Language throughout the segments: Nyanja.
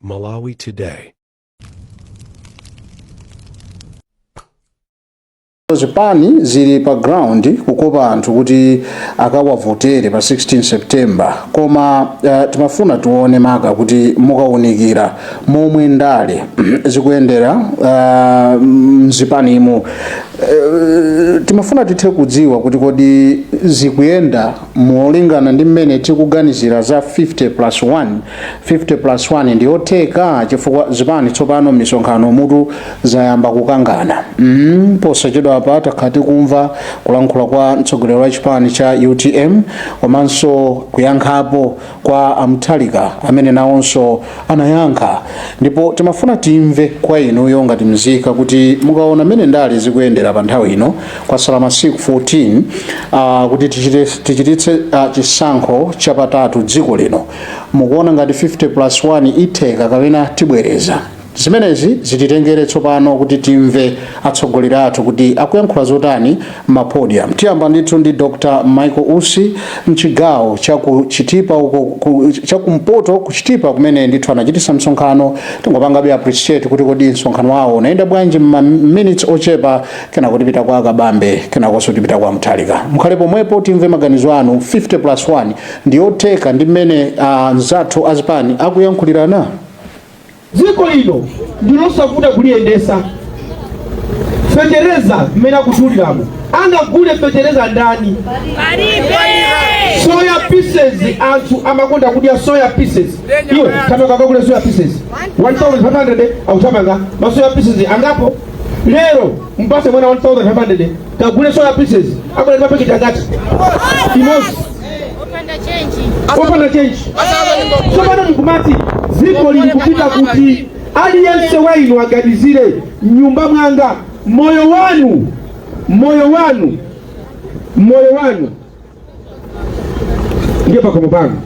Malawi Today. Zipani zili pa ground kukopa anthu kuti akawavotere pa 16 September, koma timafuna tione maka kuti mukaunikira momwe ndale zikuyendera mzipanimo, timafuna tithe kudziwa kuti kodi zikuyenda molingana ndi mmene tikuganizira za 50 plus 1? 50 plus 1 ndiyotheka? Chifukwa zipani tsopano m'misonkhano mutu zayamba kukangana. Posachedwa apa takhala tikumva kulankhula kwa mtsogoleri wa chipani cha UTM komanso kuyankhapo kwa a Mutharika amene nawonso anayankha, ndipo timafuna timve kwa inuyo ngati mzika kuti mukaona mmene ndale zikuyendera pa nthawi ino, kwasala masiku 14 kuti tichititse chisankho chapatatu dziko lino, mukuona ngati 50 plus 1 itheka kapena tibwereza? Zimenezi zititengere tsopano kuti timve atsogoleri athu kuti akuyankhula zotani ma podium. Tiyamba ndithu ndi Dr Michael Usi mchigawo chaku Chitipa uko, chakumpoto ku Chitipa, kumene ndithu anachitisa msonkhano. Tingopangabe appreciate kuti kodi msonkhano wawo unayenda bwanji ma minutes ochepa, kenako tipita kwa Kabambe, kenakonso tipita kwa Mutharika. Mukhale pomwepo timve maganizo anu. 50 plus 1 ndiyotheka ndi mmene anzathu azipani akuyankhulirana? Dziko lino ndilosavuta kuliyendesa. Fetereza mmene akutuliramo, angagule fetereza ndani? Soya pieces, anthu amakonda kudya soya pieces. Iwe thamanga kakule soya pieces 1500, akuthamanga masoya pieces angapo. Lero mpase mwana 1500 kagule soya pieces, abwera ndi mapaketi angati? Imodzi, opanda change. Tsopano mukumati dziko lili kupita kuti? Aliyense wa inu aganizire, mnyumba mwanga, moyo wanu, moyo wanu, moyo wanu ndiye pakhomo panu.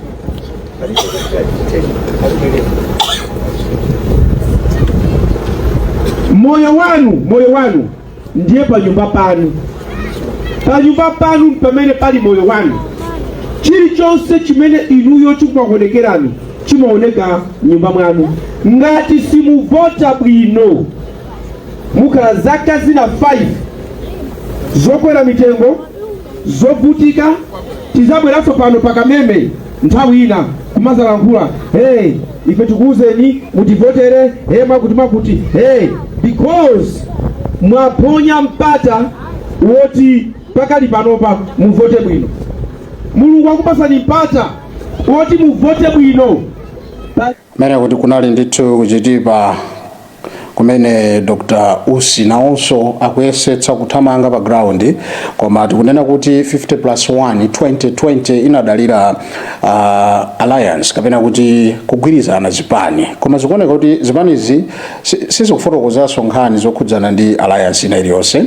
Moyo wanu, moyo wanu ndiye panyumba panu. Panyumba panu pamene pali moyo wanu. Chilichonse chimene inuyo chikumakuonekerani chimaoneka mnyumba mwanu. Ngati simuvota bwino, mukhala zaka zina 5 zokwera mitengo, zovutika. Tizabweranso pano pakameme nthawi ina kumazalankhula, "Hey, ife tikuwuzeni mutivotere, hey, makuti makuti, hey," because mwaponya mpata woti pakali panopa muvote bwino. Mulungu akupasani mpata woti muvote bwino. Kumene kuti kunali ndithu kuchitipa kumene Dr Usi nawonso akuyesetsa kuthamanga pa ground, koma tikunena kuti 50 plus 1 2020 inadalira alliance kapena kuti kugwirizana zipani, koma zikuoneka kuti zipanizi sizikufotokozanso nkhani zokhudzana ndi alliance ina iliyonse,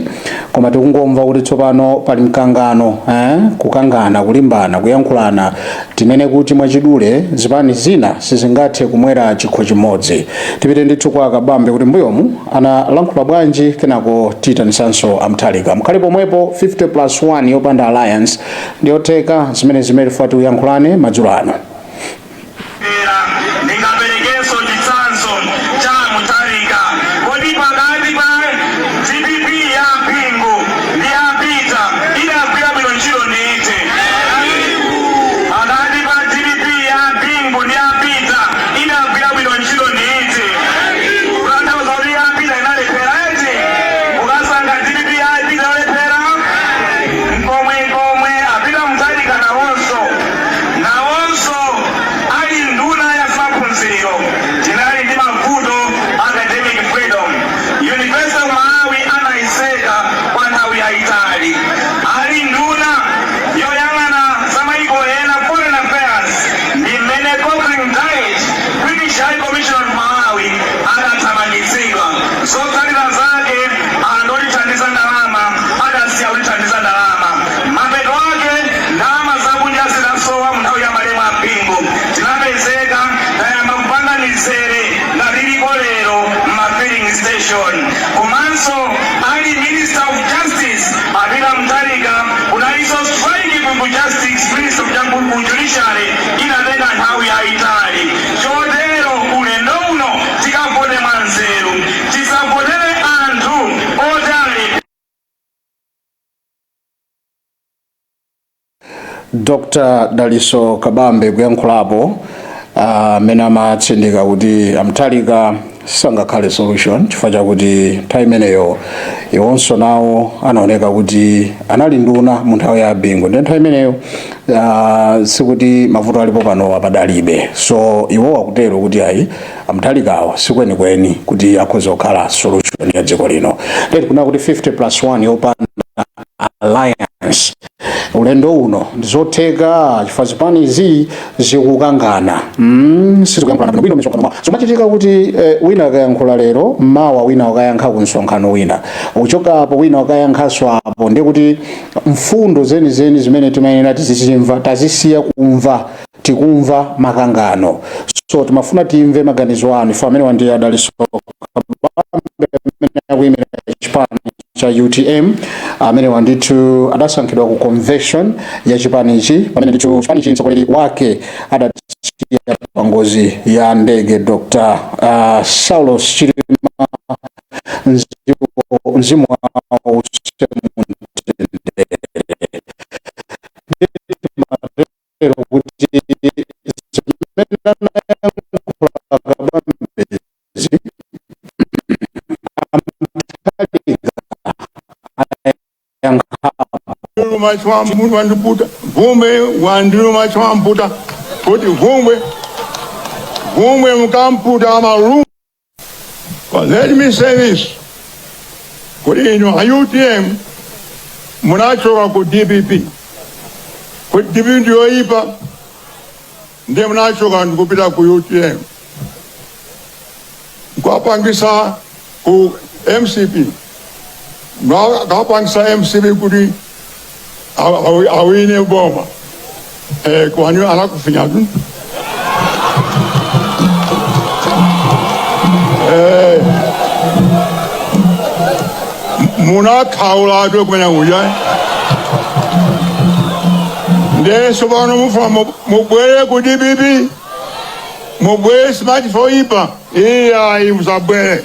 koma tikungomva kuti tsopano pali mkangano, eh? Kukangana, kulimbana, kuyankhulana. Tinene kuti mwachidule zipani zina sizingathe kumwera chikho chimodzi. Tipite ndithu kwa Kabambe kuti mbuyomu analankhula bwanji, kenako tiyitanisanso a Mutharika. Mukhale pomwepo. 50 plus 1 yopanda alliance ndiyotheka? Zimene zimene tifuna tiyankhulane madzulo ano. Era ndingaperekenso chitsanzo cha Mutharika. Kodi pakati pa DPP ya Bingu ndi ya Peter, idagwira bwino ntchito ndi iti? Pakati pa DPP ya Bingu ndi ya Peter, idagwira bwino ntchito ndi iti? Kutanthauza kuti ya Peter inalephera, eti? Mukasankha DPP ya Peter yolephera. Nkomwe nkomwe a Peter Mutharika nawonso ali nduna ya maphunziro, tinali ndi mavuto academic freedom. University of Malawi anayiseka kwa nthawi yayitali. Ali nduna yoyang'ana za maiko ena, foreign affairs, ndi mmene Cochrane Dyet, British High Commissioner of Malawi, adathamangitsidwa. Zotsatira zake, anthu otithandiza ndalama adasiya kutithandiza ndalama. Mapeto ake, ndalama zakunja zidasowa. Mu nthawi ya malemu a Bingu tinapezeka tayamba kupanga mizere ngati iliko lero ma filling station. Komanso ali Minister of Justice a Peter Mutharika, kunalinso strike ku justice minister of ku judiciary, inatenga nthawi yayitali. Chotero ulendo uno Dr. Daliso Kabambe kuyankhulapo amene amatsindika kuti a Mutharika sangakhale solution chifukwa chakuti nthawi imeneyo iwonso nawo anaoneka kuti anali nduna mu nthawi ya Bingu, ndi nthawi imeneyo sikuti mavuto alipo pano apadalibe. So iwo akutero kuti ayi, a Mutharikawo sikwenikweni kuti akhoza kukhala solution ya dziko lino. Ndeti kuna kuti 50 plus 1 yopanda alliance ulendo uno ndizotheka chifukwa zipanizi zikukangana, sizikuyankhulana bwinobwino misonkhano mwawo. Zimachitika kuti wina akayankhula lero, mawa wina akayankha ku msonkhano wina, uchoka apo wina akayankhanso apo, ndiye kuti mfundo zenizeni zimene timayenera tizizimva tazisiya kumva, tikumva makangano. So timafuna timve maganizo anu. Ife amene wandiye a Daliso Kabambe amene akuyimira chipani cha UTM, amene wandithu adasankhidwa ku convention ya chipanichi, pamene ndithu chipanichi mtsogoleri wake adatisiya pa ngozi ya ndege, Dr. Saulos Chilima, mzimu wawo uuse mumtendere. Lero kuti zimene anayankhula Kabambezi, a Mutharika ayankhapo. Wandiputa vumbe, wandiluma chwamputa kuti vumbwe vumbwe mukamputa amaluma. But let me say this, kuti inu a UTM munachoka ku DPP, kuti DPP ndiyoipa, ndiye munachoka ndikupita ku UTM, kwapangisa ku MCP, kwapangisa MCP kuti awine boma, kwani anakufinya tu. Munakhaulatu kumene kuja. Ndiye tsopano mufuna mubwere ku DPP, mubwere smart foipa. Iyayi, musabwere,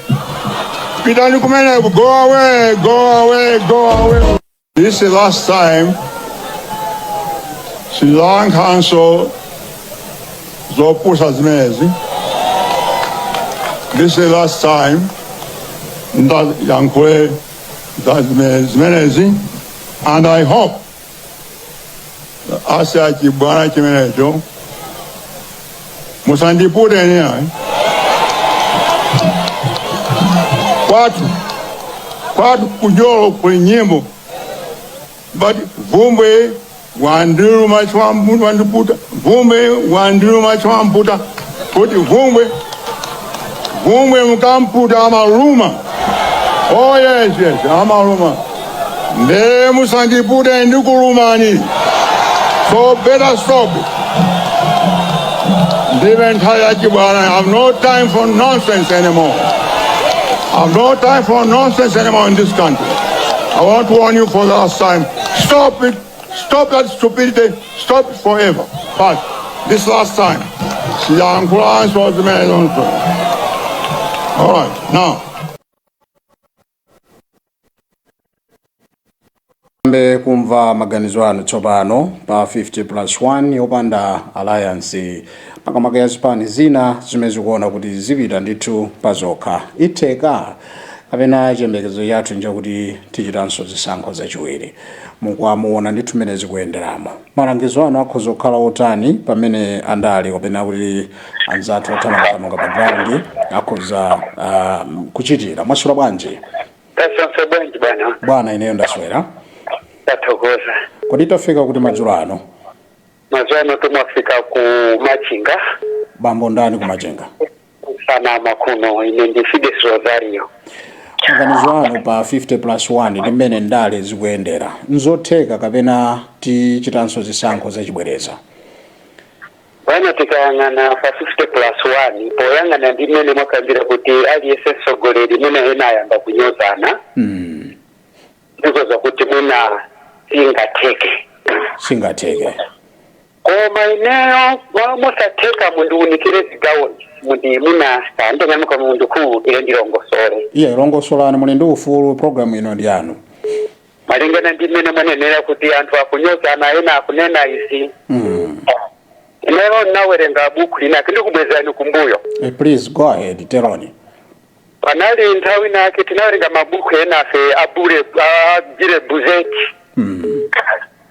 pitani kumeneko. Go away, go away, go away. This is the last time sindiyankhanso zopusa zimenezi. This is the last time ndayankhule za zimenezi, and I hope asiya chibwana chimenecho. Musandipute ine ayi. Kwathu kujolo kuli nyimbo, but vumbwe wandiluma chwamputa, wandiputa vumbwe, wandiluma chwamputa kuti vumbwe vumbwe mukamputa amaluma. Oh yes, amaluma. Nde musandipute, ndikulumani, so better stop it. Ndilibe nthawi yachibwana. I have no time for nonsense anymore. I have no time for nonsense anymore in this country. I want to warn you for the last time. Stop it. Stop that stupidity. Stop it forever. But this last time, siyankhulanso zimene zonse. All right, now. Mbe kumva maganizo anu tsopano pa 50 plus 1 yopanda alliance, makamaka ya zipani zina zimene zikuona kuti zipita ndithu pazokha, itheka kapena chiyembekezo chathu nchakuti tichitanso zisankho zachiwiri? Mukuamuona ndithu mmene zikuyenderamo, malangizo anu akhoza kukhala otani pamene andale kapena kuti anzathu othamangathamanga pa ground akhoza kuchitira? Mwaswera bwanji? Tasonse bwanji, bwana? Bwana, ineyo ndaswera. Tathokoza. Kodi tafika kuti madzulo ano? Madzulo ano tumafika ku Machinga. Bambo ndani ku Machinga? Sanama kuno, ine ndi Fides Rosario. Maganizo anu pa 50 plus 1 ndi mmene ndale zikuyendera, nzotheka kapena tichitanso zisankho zachibwereza? Bwana, tikayang'ana pa 50 plus 1, poyang'ana ndi mmene mwakambira kuti aliyense mtsogoleri mwina ena ayamba kunyozana, ndizo zakuti mwina singatheke. Singatheke. Koma ineyo mosatheka, mundiunikire zigawo, mundi mwina ndeng'anuka, mundikhululukire, ndilongosole. Iye, longosolani, muli ndi ufulu, programu ino ndi yanu. Malingana ndi mmene mwanenera kuti anthu akunyozana, ena akunena izi, Ineyo nawerenga buku lina, ndikubwezani kumbuyo. Please go ahead, teroni. Panali nthawi nake tinawerenga mabuku enafe abule agire buzeti.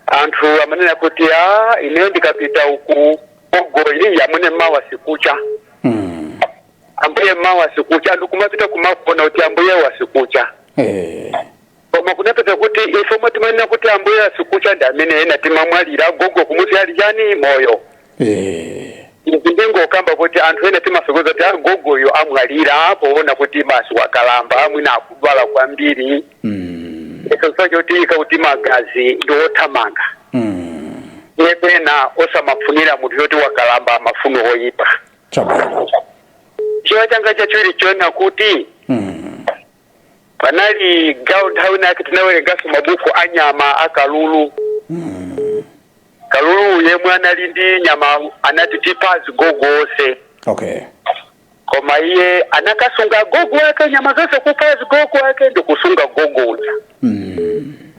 Anthu amanena kuti a ineyo ndikapita uku gogo ili yamune mawa sikucha. Ambuye mawa sikucha, anthu kumapita kumakuona kuti ambuye wasikucha. Koma kunapeza kuti ife omwe timanena kuti ambuye asikucha ndi amene ena timamwalira, gogo kumusi ali chani moyo. Izi ndingokamba kuti anthu ena timasokoza kuti agogoyo amwalira poona kuti basi wakalamba, mwina akudwala kwambiri. Icho chotika kuti magazi ndi othamanga. Iye pena osamafunira munthu yoti wakalamba mafuno oyipa. Chiwa changa chachiwiri chiona kuti panali gawo nthawi nake tinawerenganso mabuku a nyama akalulu. Kalulu yemwe anali ndi nyama anati tipazi gogo onse. Koma iye anakasunga gogo wake, nyama zonse kupazi gogo wake ndikusunga gogo uja.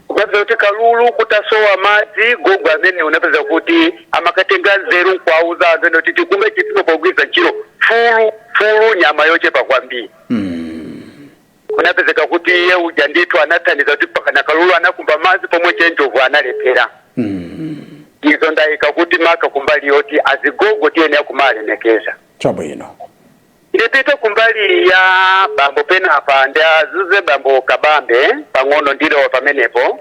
Ukapeza kuti kalulu kutasowa madzi, gogo amene unapeza kuti amakatenga nzeru nkuauza anthu ene kuti tikumbe chitsime pogwiza ntchito fulu fulu, nyama yochepa kwambiri. Kunapezeka kuti iye uja ndithu anathandiza kuti pakana kalulu anakumba madzi pomwe chenjovu analephera. Izo ndayika kuti maka kumbali yoti azigogo tiyenera kumalemekeza. Ndipite kumbali ya bambo penapa, ndi azuze bambo Kabambe pang'ono, ndilowa pamenepo.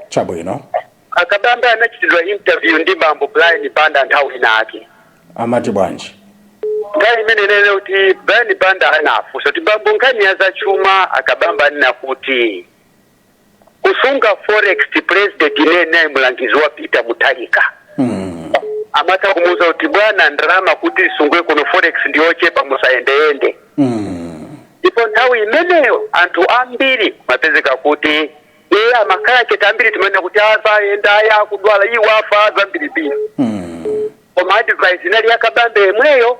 Akabambe anachitidwa interview ndi bambo Brian Banda nthawi inake. Amati bwanji? Nthawi imene inene kuti Brian Banda anafunsa kuti bambo, nkhani ya zachuma, akabamba anena kuti kusunga forex, president inene mulangizi wa Peter Mutharika amatha kumuuza kuti bwana, ndalama kuti isungwe kuno forex ndiyochepa, musayendeyende. Ndipo nthawi imeneyo anthu ambiri mapezeka kuti iye amakhala chete, ambiri timanena kuti asayenda, aya akudwala, iwo afa, zambirimbiri. Koma advice inali yakabambe yemweyo.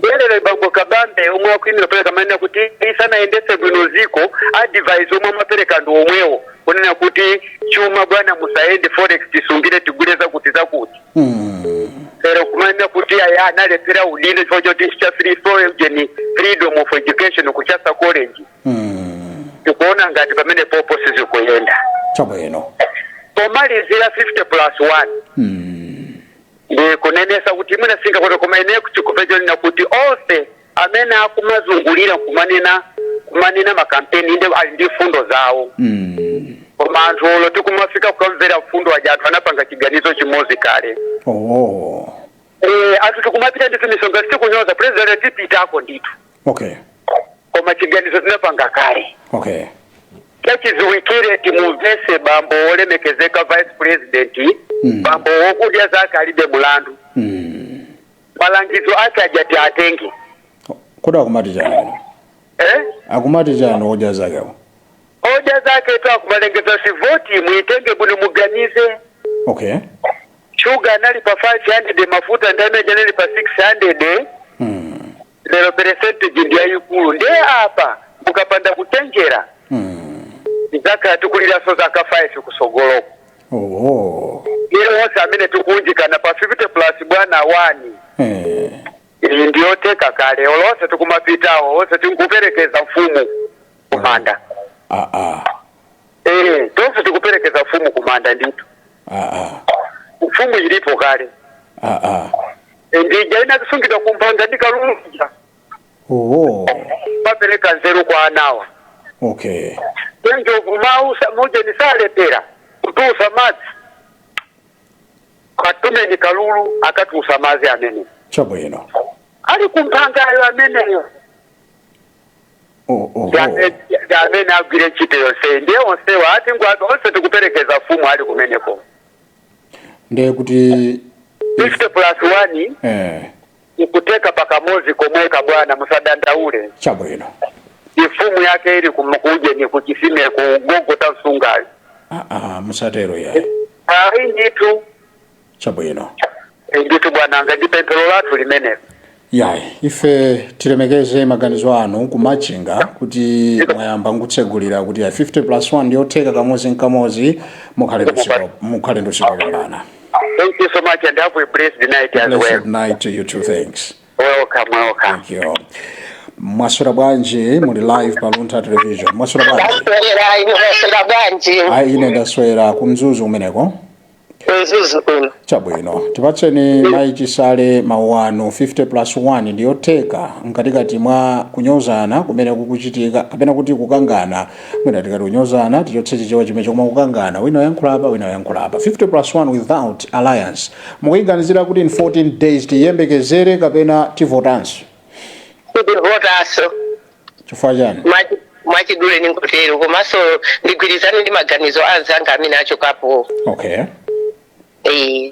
Lero bambo Kabambe omwe akuimira pereka manena kuti isanayendetse bwino ziko, advice omwe amapereka ndi omwewo kunena kuti chuma bwana musayende, forex tisungire, tigule zakuti zakuti. Lero kumanena kuti aya analephera udindo chifukwa choti cha free foreign freedom of education ku Chancellor College. Tikuona ngati pamene popo sizikuyenda. Pomalizira 50 plus 1, ndi kunenesa kuti mwina singakote, koma ine kuchikope chonena kuti onse amene akumazungulira kumanena makampeni inde ali ndi fundo zawo. Koma anthu olo tikumafika kukamvera fundo aja, anthu anapanga chiganizo chimodzi kale. Anthu tikumapita ndithu misonkhano, sitikunyoza president, tipitako ndithu. Koma chiganizo tinapanga kale. Chachiziwikire timumvese bambo wolemekezeka vice president. Bambo wokudya zake alibe mulandu. Malangizo ake ajati atenge. Kodi akumati chani? Eh? Akumati chani odya zakewo? Odya zake tu akumalengeza sivoti muitenge bwino, muganize. Shuga anali pa 500, mafuta ndi amene anali pa 600. Lero percentage ndi yayikulu, ndiye apa mukapanda kuchenjera zaka tikuliranso zaka 5 kusogoloko. Ile onse amene tikuunjikana pa 50 plus bwana 1, iyi ndiyoteka kale, olonse tikumapitawo onse tikuperekeza mfumu kumanda. Eh, tonse tikuperekeza mfumu kumanda ndithu. Mfumu ilipo kale. Ndija inakusungidwa kumphanga ndikaluluja. Papereka nzeru kwa anawa. Njovu mausa muje nisalepera kutusa madzi, katumeni kalulu akatusa madzi amene ali kumphangayo ameneyo. Ndi amene agwire ntchito yonseyi, ndiye onsewa ati ngwabe onse tikuperekeza mfumu ali kumeneko. Ndiye kuti 50 plus 1 ikuteka pakamozi komweka bwana, musadandaule. Ifumu yake ili kumukuje ni kuchisime kugogota msungayo. Musatero ya. Ayi ndithu. Ndithu bwananga, ndi pemphero lathu limenelo. Yayi, ife tilemekeze maganizo anu kumachinga kuti mwayamba nkutsegulira kuti ya 50 plus 1 ndiyotheka kamodzi nkamodzi. Mukhale ndi usiku wopambana. Thank you so much and have a blessed night as well. Blessed night to you too, thanks. Welcome, welcome. Thank you. Mwaswera bwanji? Muli live pa Luntha Television. Mwaswera bwanji? Ndaswera, inu mwaswera bwanji? Ayi, ine ndaswera. Kumzuzu umeneko? Mzuzu kuno. Chabwino, tipatseni mayi Chisale mawu anu. 50 plus 1 ndiyotheka mkatikati mwa kunyozana kumene kukuchitika, kapena kuti kukangana? Mwina tikati kunyozana tichotse Chichewa chimene, koma kukangana, wina wayankhula apa, wina wayankhula apa. 50 plus 1 without alliance, mukuyiganizira kuti in 14 days tiyembekezere kapena tivotanso? Tivotanso. Chifukwa chani? Mwachidule ningotero, komanso ndigwirizane ndi maganizo anzanga amene achokapo.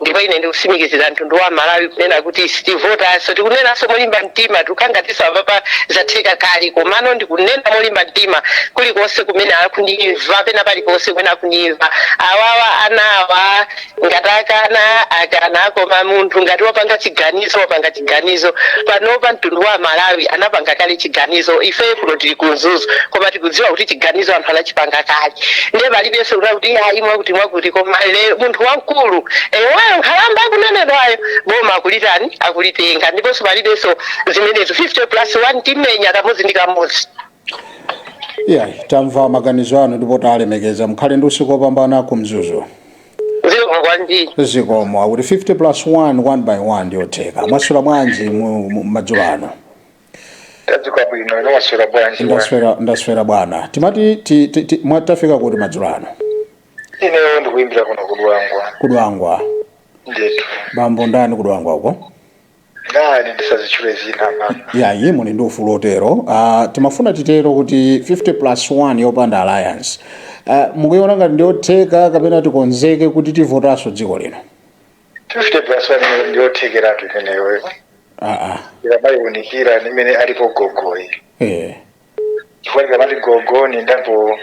Ndipo ine ndikusimikizira mtundu wa Malawi kunena kuti sitivotanso. Tikunenanso molimba mtima, tikangatiso apapa zatheka kale, komano ndikunena molimba mtima kulikonse kumene akundimva, pena paliponse kumene akundimva, awawa anawa ngati akana akana, koma munthu ngati wapanga chiganizo, wapanga chiganizo. Panopa mtundu wa Malawi anapanga kale chiganizo. Ife kuno tili kumzuzu, koma tikudziwa kuti chiganizo anthu anachipanga kale, ndiye palibenso kunena kuti ayi, mwakuti mwakuti. Koma lero munthu wamkulu eweyo nkhalamba akunenedwayo, boma akulitani, akulitenga, ndiponso palibenso zimenezo. 50 plus 1 timenya kamodzi ndi kamodzi. Iyayi, tamva maganizo anu ndipo talemekeza. Mukhale ndi usiku wopambana kumzuzu. Zikomo kwambiri. Zikomo. Akuti 50 plus 1, 1 by 1 ndiyotheka. Mwaswera bwanji madzulo ano? Tadzuka bwino, ino waswera bwanji? Ndaswera, ndaswera bwana. Timati mwatafika kuti madzulo ano? Ineyo ndikuimbira kuno kudwangwa. Kudwangwa? Ndithu. Bambo ndani kudwangwa uko? Nani, ndisazitchule zina mama. Yayi, muli ndi ufulu otero. Timafuna titero kuti 50 plus 1 yopanda alliance, mukuiona ngati ndiyotheka kapena tikonzeke kuti tivotanso dziko lino? 50 plus 1 ndiyothekeratu imeneyo. Ikamayiunikira nimene alipo gogoyi, chifukwa tikamati gogo ni ndambo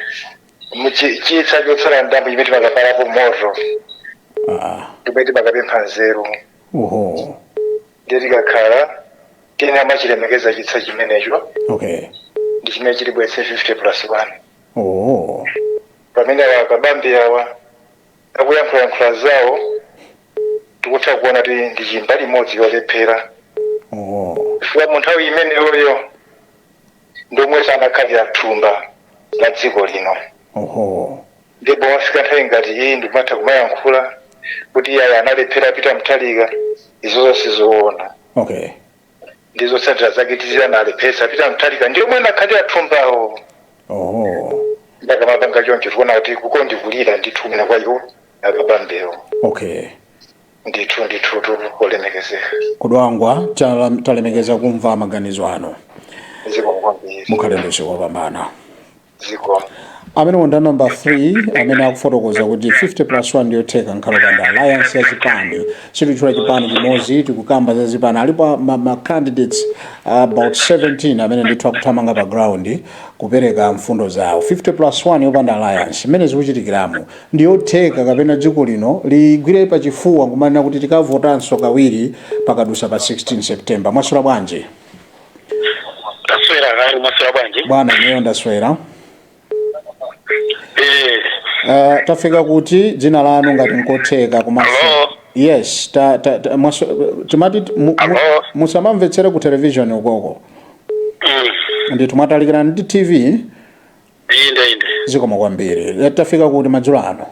chitsa chotsala, ndambo chimene timakapalapo moto, chimene timakapempha nzeru. Ndiye tikakhala tiyene amachilemekeza chitsa chimenecho, ndi chimene chilibwetse 50 plus 1. Pamene awa akabambi awa akuyankhulayankhula zawo, tikutha kuona kuti ndi chimbali imodzi yolephera, chifukwa mu nthawi imeneyoyo ndomwe sanakhalira thumba la dziko lino. Ndipo wafika nthawi ngati iyi ndikumatha kumayankhula kuti iye analephera Peter Mutharika, izozo sizoona. Ndizotsatira zake tizi analephetsa Peter Mutharika ndiyo mwene akhalira thumbawo. Ndakamapanga choncho, tikuona kuti kuko ndikulira ndithu mina kwa iwo akabambewo. Ndithu, ndithu, olemekezeka. Kudwangwa, talemekeza kumva maganizo anu. Zikomo kwambiri. Mukhale ndi usiku wopambana. Zikomo. Amene wanda number 3 amene akufotokoza kuti 50 plus 1 ndiyotheka nkhalo panda alliance ya chipani. Sititchula chipani chimodzi, tikukamba za zipani. Alipo ma candidates about 17 amene ndithu akuthamanga pa ground kupereka mfundo zawo. 50 plus 1 yopanda alliance, imene zikuchitikiramo, ndiyotheka kapena dziko lino ligwire pachifuwa nkumanena kuti tikavotanso kawiri pakadusa pa 16 September? Mwaswera bwanji? Taswera kali, mwaswera bwanji? Bwana, ineyo ndaswera. Tafika kuti? Dzina lanu ngati nkotheka komanso. Hello? Yes, ta, timati Hello? musamamvetsere ku television ukoko. Ndithu, mwatalikirana ndi TV. Inde, inde. Zikomo kwambiri. Tafika kuti madzulo ano?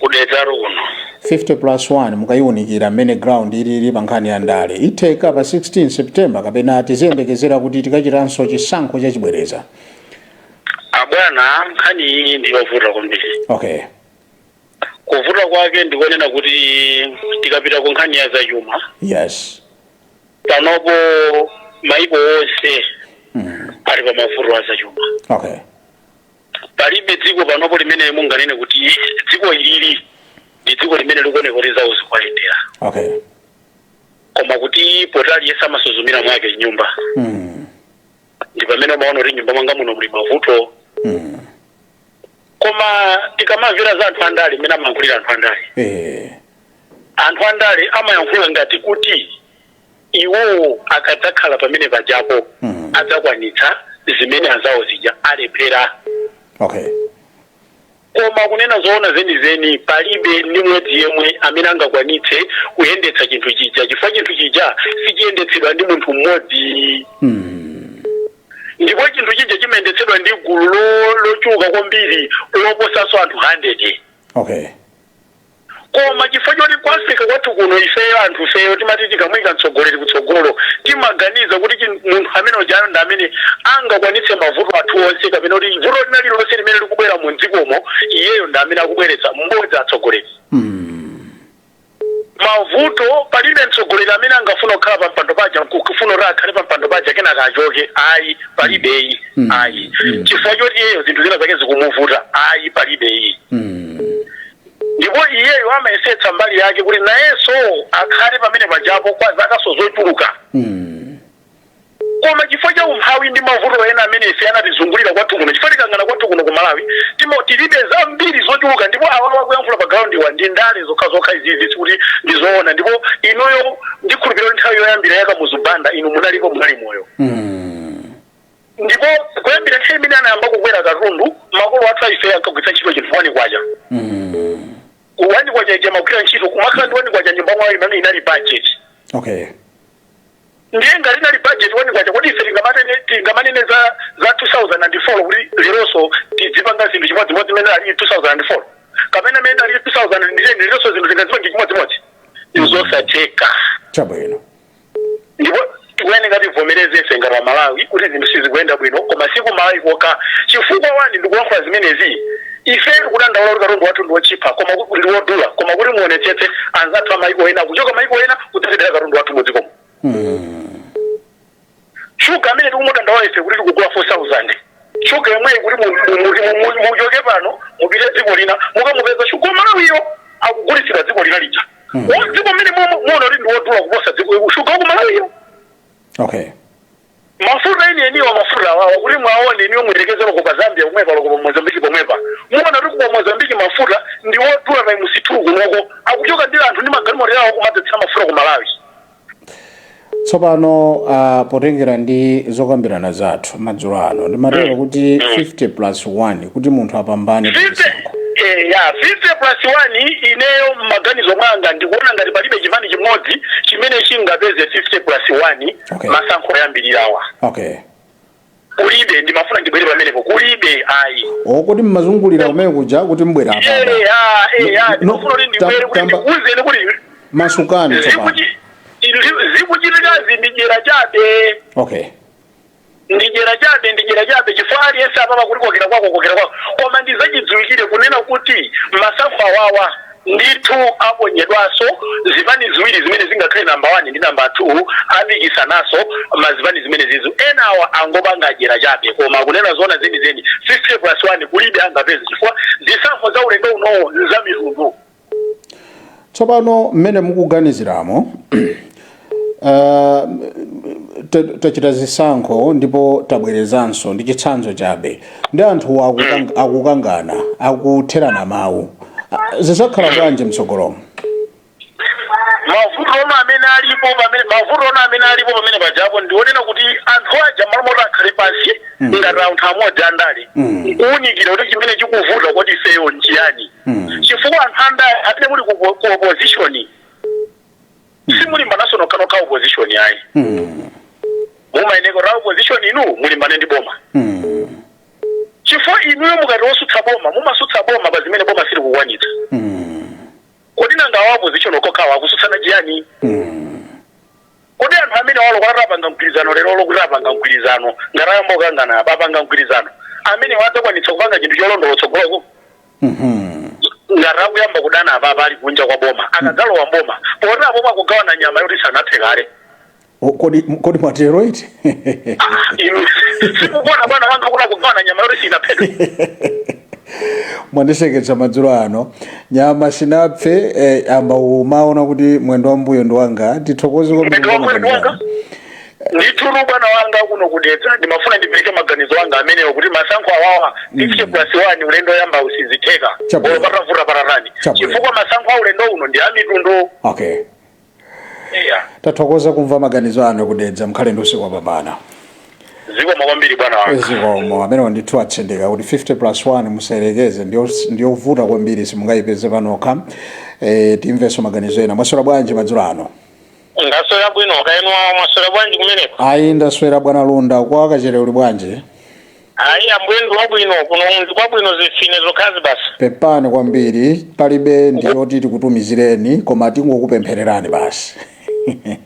Kudedzaro kuno. 50 plus 1, mukayiwunikira mmene ground ilili pa nkhani ya ndale, itheka pa 16 September kapena tiziyembekezera kuti tikachitanso chisankho chachibwereza? Abwana, nkhani iyi ndiyovuta kwambiri. Kuvuta kwake ndikonena kuti tikapita ku nkhani ya zachuma, panopo maiko onse ali pa mavuto a zachuma. Palibe dziko panopo limene munganene kuti dziko ilili ndi dziko limene likuoneka kuti zawo zikuyendera. Koma kuti poti aliyense amasuzumira mwake nyumba, ndi pamene umaona kuti nyumba mwanga muno muli mavuto. Koma tikamamvera za anthu andale, mmene amayankhulira anthu andale, anthu andale amayankhula ngati kuti Iwowo akadzakhala pamene pajapo, adzakwanitsa zimene anzawo zija alephera. Koma kunena zoona zenizeni, palibe ndi mmodzi yemwe amene angakwanitse kuyendetsa chinthu chija, chifukwa chinthu chija sichiyendetsedwa ndi munthu mmodzi. Ndipo chinthu chija chimayendetsedwa ndi gulu lochuluka kwambiri, loposanso anthu 100. Koma chifukwa choti ku Africa kwathu kuno, ifeyo anthu ifeyo timati tikamuyika mtsogoleri kutsogolo, timaganiza kuti munthu amene ujayo ndi amene angakwanitse mavuto athu onse, kapena kuti vuto lina lililonse limene likubwera mu dzikomo, iyeyo ndi amene akubweretsa. Mmodzi atsogoleri mavuto, palibe mtsogoleri amene angafuna kukhala pa mpando paja, kufuna kuti akhale pa mpando paja kenaka achoke, ayi, palibeyi. Ayi, chifukwa choti iyeyo zinthu zina zake zikumuvuta, ayi, palibeyi. Ndipo iyeyo amayesetsa mbali yake kuti nayenso akhale pamene pajapo kwa zakaso zochuluka. Koma chifukwa cha umphawi ndi mavuto ena amene ife anatizungulira kwathu kuno, chifukwa tikangana kwathu kuno ku Malawi, timo tilibe zambiri zochuluka. Ndipo awawa akuyankhula pa ground wa ndi ndale zokha zokha izizi, sikuti ndizoona. Ndipo inuyo, ndikhulupirira kuti nthawi yoyambira ya Kamuzu Banda inu munalipo, munali moyo. Ndipo kuyambira nthawi imene anayamba kukwera katundu, makolo athu aife ankagwiritsa ntchito chinthu 1 kwacha. 1 kwacha ija magwira ntchito, kumakhala ndi 1 kwacha nyumba mwawo, imene inali budget. Ndiye ngati inali budget 1 kwacha, kodi ife tingamanene za 2004 kuti leronso tizipanga zinthu chimodzimodzi imene ali 2004 kapena imene ali 2010, leronso zinthu tingazipange chimodzimodzi? Zosatheka. Ndipo tikuyeneka tivomereze ife ngati Amalawi kuti zinthu sizikuyenda bwino, koma siku Malawi kokha. Chifukwa wani ndikulankhula zimenezi? Ife tikudandaula kuti katundu wathu ndi wochipa, koma ndi wodula, koma kuti muonetsetse, anzathu amaiko ena kuchoka maiko ena kudzatibera katundu wathu mudzikomo. Shuga amene tikumudandaula ife kuti tikugula 4000, shuga yomweyi kuti muchoke pano mupite dziko lina, mukamupeza shuga Malawiyo akugulitsidwa dziko lina lija. Dziko mmene muona kuti ndi wodula kuposa dziko, shuga ku Malawiyo. Mafuta eni eniwa, mafuta awawa, kuti mwaone eniwo, muyerekezero pa Zambia pomwepa, loko pa Mozambiki pomwepa, muona kuti ku Mozambiki mafuta ndi wodula times 2 kunoko. Akuchoka ndi anthu ndi magalimoto yawo kumadzetsera mafuta ku Malawi. Tsopano potengera ndi zokambirana zathu madzulo ano, ndimatero kuti 50 plus 1 kuti munthu apambane pa 50 chisankho. Ya, 50 plus 1, ineyo mmaganizo mwanga ndikuona ngati palibe chipani chimodzi chimene chingapeze 50 plus 1 masankho oyambirirawa. Kulibe. Ndimafuna ndibwere pamenepo, kulibe ayi. Okuti mmazungulira kumene kuja kuti mbwera apapa. Eya, No, ndimafuna kuti ndibwere kuti ndikuwuzeni kuti Masukani tsopano. Zikuchitikazi ndidyera chabe. Ndidyera chabe, ndidyera chabe, chifukwa aliyense apapa kuti kokera kwako, kokera kwako. Koma ndizachidziwikire kunena kuti masankho awawa ndithu aponyedwanso zipani ziwiri zimene zingakhale namba 1 ndi namba 2, apikisanaso mazipani zimene zizo. Enawa angopanga adyera chabe. Koma kunena zoona zenizeni, 50 plus 1 kulibe angapeze, chifukwa zisankho za ulendo unowo za mitundu. Tsopano mmene mukuganiziramo, tachita zisankho ndipo tabwerezanso, ndi chitsanzo chabe, ndi anthu akukangana, akutherana mawu. Zizakhala bwanji mtsogolomo? Mavuto omwe amene alipo pamene, mavuto omwe amene alipo pamene pajapo, ndionena kuti anthu aja malo moti akhale pansi ngati anthu amodzi andale kuwunikira kuti chimene chikuvuta kodi ifeyo nchiyani, chifukwa anthu andale amene muli ku opposition simulimbanaso nokhanokha opposition ayi. Mumayeneka kuti opposition inu mulimbane ndi boma, chifukwa inuyo mukati wosutsa boma, mumasutsa boma pa zimene boma silikukwanitsa. Kodi nanga wa opposition okokhawa akusutsana chiyani? Kodi anthu amene walo kuti apanga mgwirizano lero, lokuti apanga mgwirizano, ngati ayamba kukangana apa, apanga mgwirizano, amene wadzakwanitsa kupanga chinthu cholondola tsogoloko? Ngati akuyamba kudana apa ali kunja kwa boma, akadzalowa mboma, poti apo akugawana nyama yoti sanaphe kale. O, kodi mwatero iti? Ah, inu sikukuona bwana wanga kuti akugawana nyama yoti sinaphedwe? Mwandiseketsa madzulo ano. Nyama sinapfe, amba umaona kuti mwendo wa mbuyo ndi wanga. Tithokoze kwambiri. Mwendo wa mbuyo ndi wanga. Maganizo. Ndithu bwana wanga, kuno kudetsa ndimafuna ndipereke maganizo anga amenewo kuti masankho awawa, 50 plus 1 ulendo oyamba usizitheka. Olo patavuta patatani, chifukwa masankho a ulendo uno ndi a mitundu. Eya. Tathokoza kumva maganizo anu kudedza. Mukhale ndi usiku wapambana. Zikomo kwambiri, bwana wanga. Zikomo. Amene ndithu atsindika kuti 50 plus 1 musayerekeze, ndiyovuta kwambiri, simungayipeze panokha. Timvenso maganizo ena. Mwaswera bwanji madzulo ano? Ndaswera bwino, kaya inu mwaswera bwanji kumeneko? Ayi, ndaswera, bwana Lunda. Kwa Kachere uli bwanji? Ayi, ambuye ndi wabwino, kuno ndi kwabwino, zifine zokhazi basi. Pepani kwambiri, palibe ndiyoti tikutumizireni, koma tingokupemphererani basi.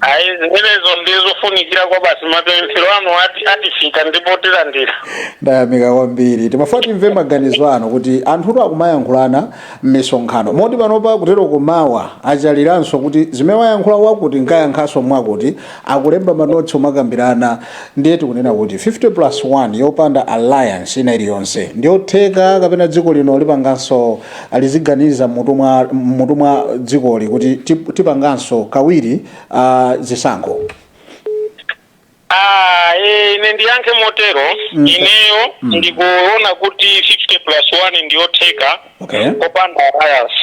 Ayi, zimenezo ndizofunikira kwa basi. Mapemphero anu atifika ndipo tilandira. Ndayamika kwambiri. Timafuna timve maganizo anu kuti anthutu akumayankhulana m'misonkhano, moti panopa kutero kumawa achaliranso kuti zimene wayankhula wakuti nkayankhaso mwakuti, akulemba manotsi omakambirana. Ndiye tikunena kuti 50 plus 1 yopanda alliance ina iliyonse ndiyotheka, kapena dziko lino lipanganso liziganiza mutu mwa dzikoli kuti tipanganso kawiri zisankho? Ah, ine ndiyankhe motero. Ineyo ndikuona kuti 50 plus 1 ndiyotheka popanda alliance.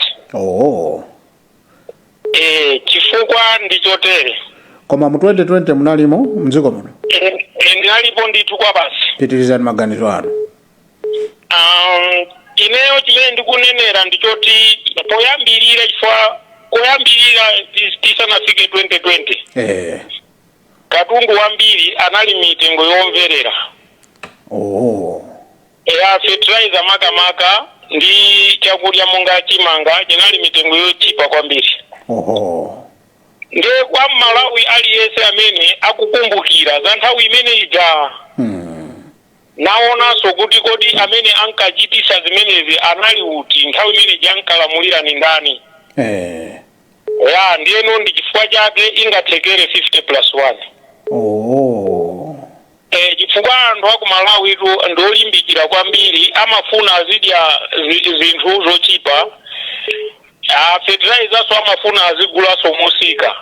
Chifukwa ndichotere. Koma mu 2020 munalimo mdziko muno? Ndinalipo ndithu kwa basi. Pitirizani maganizo anu. Ineyo chimene ndikunenera ndichoti poyambirira, chifukwa koyambirira tisanafike 2020, katundu wambiri anali mitengo yomverera. Ya fertilizer makamaka ndi chakudya monga chimanga chinali mitengo yochipa kwambiri. Ndiye kwa Malawi aliyense amene akukumbukira za nthawi imene ija, naonanso kuti kodi amene ankachitisa zimenezi anali uti, nthawi imene ija ankalamulira ni ndani? Ya, ndiyeno ndi chifukwa chake ingathekere 50 plus 1. Chifukwa anthu aku Malawi tu ndiolimbikira kwambiri, amafuna azidya zinthu zochipa. Fertilizer so amafuna azigulaso mosika.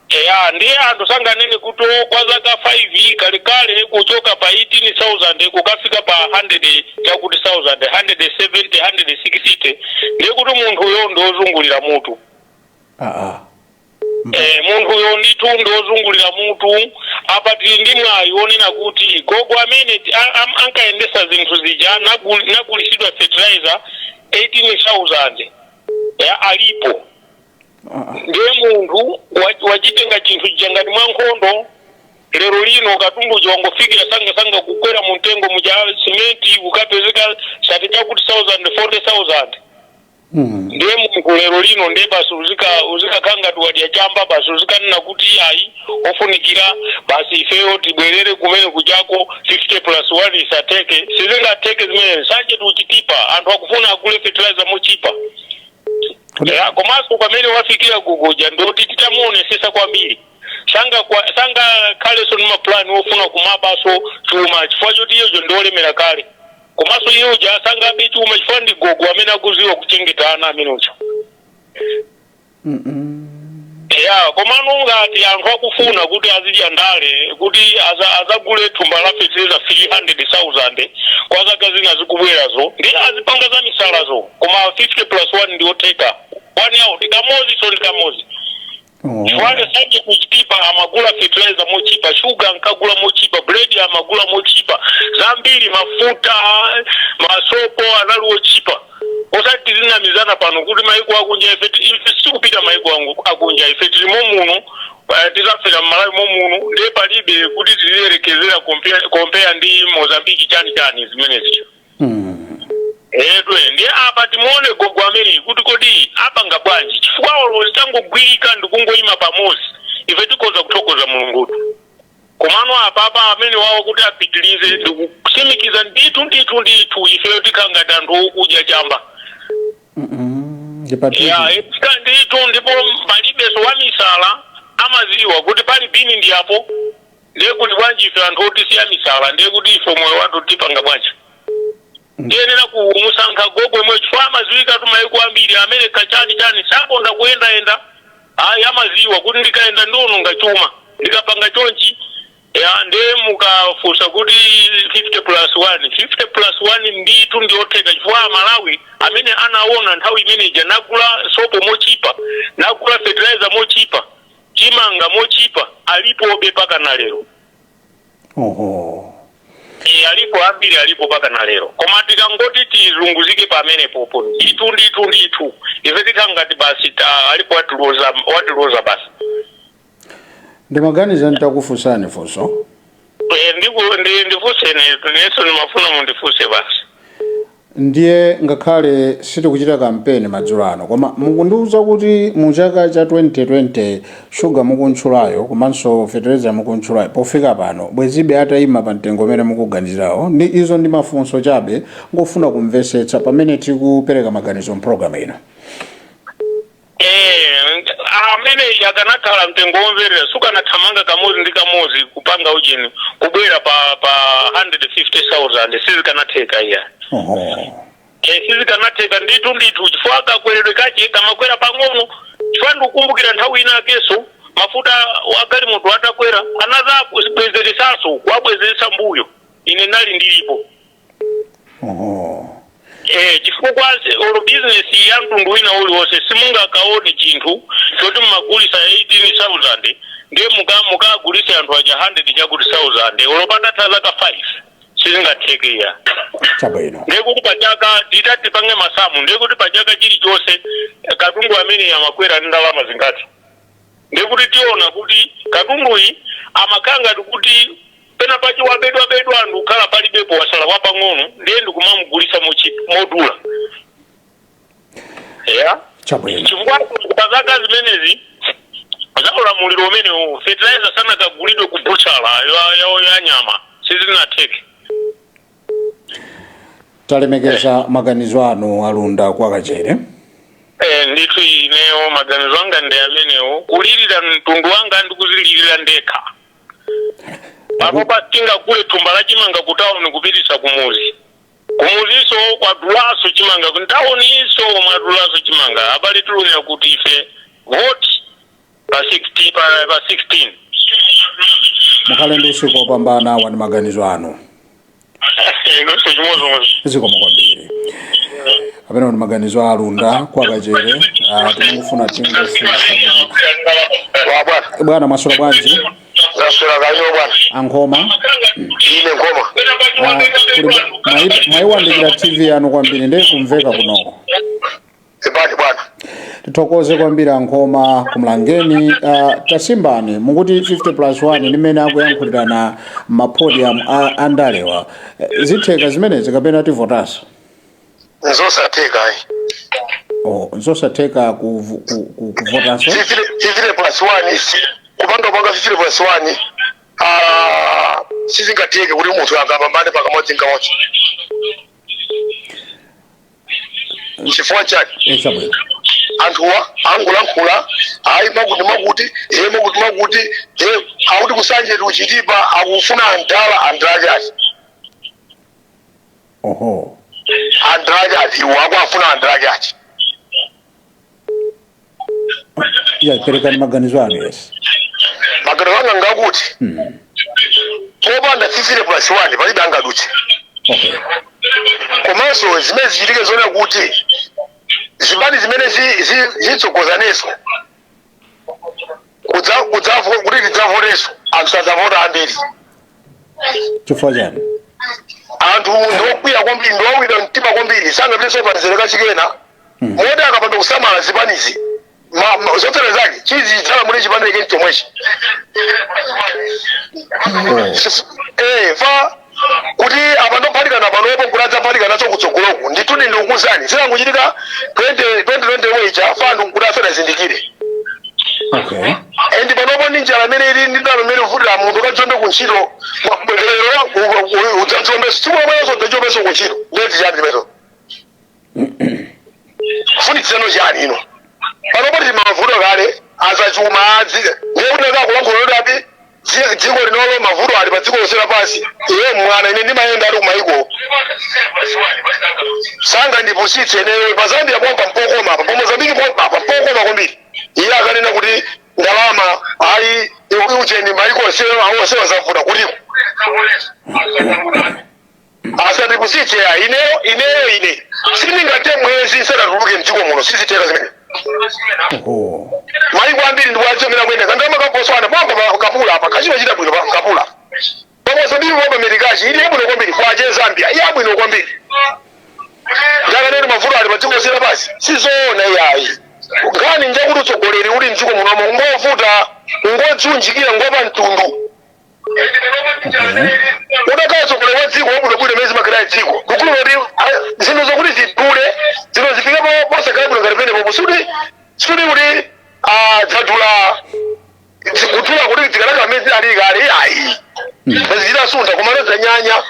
Eya, ndiye anthu sanganene kuti kwa zaka 5 kalekale kuchoka pa 18,000 kukafika pa 100 chakuti 1000, 170, 160, ndiye kuti munthuyo ndiozungulira mutu. Munthuyo ndithu ndiozungulira mutu. Apa tili ndi mwayi wonena kuti gogo amene ankayendesa zinthu zija nagulisidwa fertilizer 18,000, ya, alipo. Ndiye munthu wachitenga chinthu chija ngati mwa nkhondo. Lero lino katundu wangofikira sangasanga kukwera mumtengo muja, simenti ukapezeka sati chakuti 1000, 40,000. Ndiye munthu lero lino ndiye basi uzikakhala ngati wadya chamba basi, uzikanena kuti ayi, ofunikira basi ifeyo tibwerere kumene kuchako, 50 plus 1 isateke. Sizingateke zimene sache tuchitipa. Anthu akufuna agule fertilizer mochipa. Ya, komanso pamene wafikira kukuja ndoti titamuonesesa kwambiri, sanga khalenso ndi mapulani ofuna kumabaso chuma, chifukwa choti iyojo ndiolemera kale. Komanso iyoja sangabe chuma chifukwa ndi gogo amene akuziwa kuchengeta ana amene uja. Ya, komano ngati anthu akufuna kuti azidya ndale kuti azagule thumba la fertilizer 300,000 kwa zaka zina zikubwerazo, ndi azipanga za misalazo. Koma 50 plus 1 ndiotheka, one out, kamozi so ndi kamozi. Chifukwa sache kuchitipa amagula fertilizer mochipa, shuga ankagula mochipa, bread amagula mochipa, zambiri, mafuta, masopo anali ochipa. Osati tizinamizana pano kuti maiko akunja. Ife sitikupita maiko akunja, ife tilimo muno, tizafera mmalawi momuno. Ndiye palibe kuti tiziyerekezera compare ndi Mozambiki, chani chani zimenezi. Edwe ndiye apa timuone gogo amene kuti kodi apanga bwanji, chifukwa olo zitangogwirika ndikungoyima pamodzi, ife tikhoza kuthokoza Mulungutu. Komano apapa amene wawo kuti apitilize, ndikutsimikiza ndithu ndithu ndithu, ifeyo tikhala ngati anthu okudya chamba. Ndipatiki. Ya, ndithu, ndipo palibenso wamisala amaziwa kuti pali pini ndi apo. Ndiye kuti bwanji ife anthu otisiya misala? Ndiye kuti ife moyo wathu tipanga bwanji? Tiyenera kumusankha gogo imwe chifukwa amaziwika tu maiko ambiri amene kachani chani sakonda kuyendayenda. Ayi, amaziwa kuti ndikayenda ndiononga chuma, ndikapanga chonchi. Ya, ndiye mukafunsa kuti 50 plus 1, 50 plus 1 ndithu ndiyotheka, chifukwa Amalawi amene anaona nthawi imeneja nagula sopo mochipa, nagula fertilizer mochipa, chimanga mochipa, alipobe paka na lero. E, alipo ambiri, alipo paka na lero. Koma tikangoti tizunguzike pamene popo, ndithu ndithu ndithu ife tikangati basi ta alipo watiloza, watiloza basi. Ndimaganiza nditakufunsani funso. E, ndifunseni, nenso ndimafuna mundifuse basi. Ndiye ngakhale sitikuchita kampeni madzulo ano, koma mukundiwuza kuti mu chaka cha 2020 shuga mukuntchulayo komanso fertilizer mukuntchulayo pofika pano bwezibe atayima pa mtengo umene mukuganizirawo? Ndi izo ndi mafunso chabe, ngofuna kumvetsetsa pamene tikupereka maganizo mpulogalamu ino. Eh, amene akanakhala mtengo womverera, sukanathamanga kamodzi ndi kamodzi kupanga ujeni kubwera pa 150,000, sizikanatheka iya. Eh, sizikanatheka ndithu ndithu, chifukwa kakweredwe kache kamakwera pang'ono. Chifukwa ndikukumbukira nthawi ina akeso mafuta agalimoto atakwera, anazabwezeresanso, kuwabwezeresa mbuyo, ine nali ndilipo. Eh, chifukwa olo bizinesi ya mtundu wina uliwonse, simungakaone chinthu choti mumagulisa 18,000 ndiye mukagulise anthu aja 100 chakuti 1000, olo patatha zaka 5, sizingatheke iya. Ndiye kuti pachaka, titati tipange masamu, ndiye kuti pachaka chilichonse katundu amene amakwera ndi ndalama zingati? Ndiye kuti tiona kuti katunduyi amakhala ngati kuti pena pachi wabedwabedwa, anthu kukhala palibepo, wasala wapang'ono, ndiye ndikumamugulisa modula ya. Chifukwa pa zaka zimenezi za ulamuliro umenewu, fertilizer sanakagulidwe ku buchala ya nyama, sizinatheke. Talemekeza maganizo anu, Alunda kwa Kachere. Eh, ndithu ineyo maganizo anga ndi amenewo, kulirira mtundu wanga ndikuzilirira ndekha. Panopa tingagule thumba la chimanga ku tawuni kupitisa kumuzi, kumuzinso kwadulaso chimanga, ku tawuniso mwadulaso chimanga. Abale, tilonera kuti ife vote pa 16, pa 16. Mukhale ndi usiku wopambana wani maganizo anu. Inonso chimozimozi. Zikomo kwambiri. Amene ndi maganizo a Alunda kwa Kachere. Timangofuna tingofunsa kuti Wa bwana. Bwana, mwaswera bwanji? Zaswera kanyo bwana. Ankhoma. Ine Nkhoma. Kuli mwayiwandikira TV yanu kwambiri, ndiye kumveka kunoko. Ipati bwana. Tithokoze kwambiri, Ankhoma kumlangeni. Tasimbani, mukuti 50 plus 1 limene akuyankhulirana ma podium a andalewa, zitheka zimenezi kapena tivotanso? Nzosatheka ayi. Oh, nzosatheka kuvotanso? 50 plus 1, kupanga 50 plus 1, ah, sizingatheke kuti munthu angapambane pakamodzi nkamodzi. Chifukwa chake Chabwino. Anthuwa angolankhula, ayi, makuti makuti, e, makuti makuti, e, akuti kusanje kuchitipa akufuna andala andala ati. Andala ati, iwo akuafuna andala ati. Ya, perekani maganizo anu, yes. Maganizo anga ngakuti popanda 50 plus 1 palibe angadutse. Komanso zimene zichitike zoona kuti zipani zimene zitsogozaneso kuti tidzavoteso, anthu sadzavota ambiri. Chifukwa chani? Anthu ndiokwiya kwambiri, ndiowawidwa mtima kwambiri, sangapitenso pamzere kachikena, moti akapanda kusamala zipanizi, zotsatira zake chizi dzalamule chipani chake chomwechi. Eh, fa kuti apa ndophatikana panopo kuti adzaphatikanaso kutsogoloku, ndithu ndikukuuzani, zikangochitika 20 2020 ija, fa anthu kuti asanazindikire. And panopo ndi njala imene ili, ndi ndalama imene ivutira, munthu ukadzombe kuntchito lero, udzadzombeso tsiku lomweso, udzadzombeso kuntchito, ndeti chani chimenezo? Kufunitsirano chani ino? Panopo tili mavuto kale azachuma, ndiye kuti akakulankhula kuti ati dziko linolo mavuto ali pa dziko lonse lapansi. Iye mwana, ine ndimayenda ali kumayiko, sanga ndipusitse ineyo. Pa Zambia pompa mpokoma, apa pa Mozambiki pompa, apa mpokoma kwambiri. Iye akanena kuti ndalama ayi, ucheni, mayiko onsewa onsewa zavuta kutiko. Asatipusitse ya ineyo, ineyo ine sindingathe mwezi ndisanatuluke mdziko muno, sizitheka zimene. Maiko ambiri ndikuwadzomera kuyenda kandama kaposwana pampa kapula apa kachimachita bwino pa kapula pamosambiri pampa merikachi ili yabwino kwambiri kwache Zambia yabwino kwambiri ndakaneni mavuto ali padziko lonse lapansi sizoona iyayi. Nkhani njakuti utsogoleri uli mdziko munomo ngovuta, ngodziunjikira, ngopa mtundu. Udakhala utsogoleri wa dziko wabwinobwino imene zimakhala dziko kukhulupirira kuti zinthu zokuti zidule zinthu zifike posakhala bwino ngati pamenepo sikuti kuti zadula kudula kuti zikanakhala mmene zinali kale ayi, zichitasuntha komano zanyanya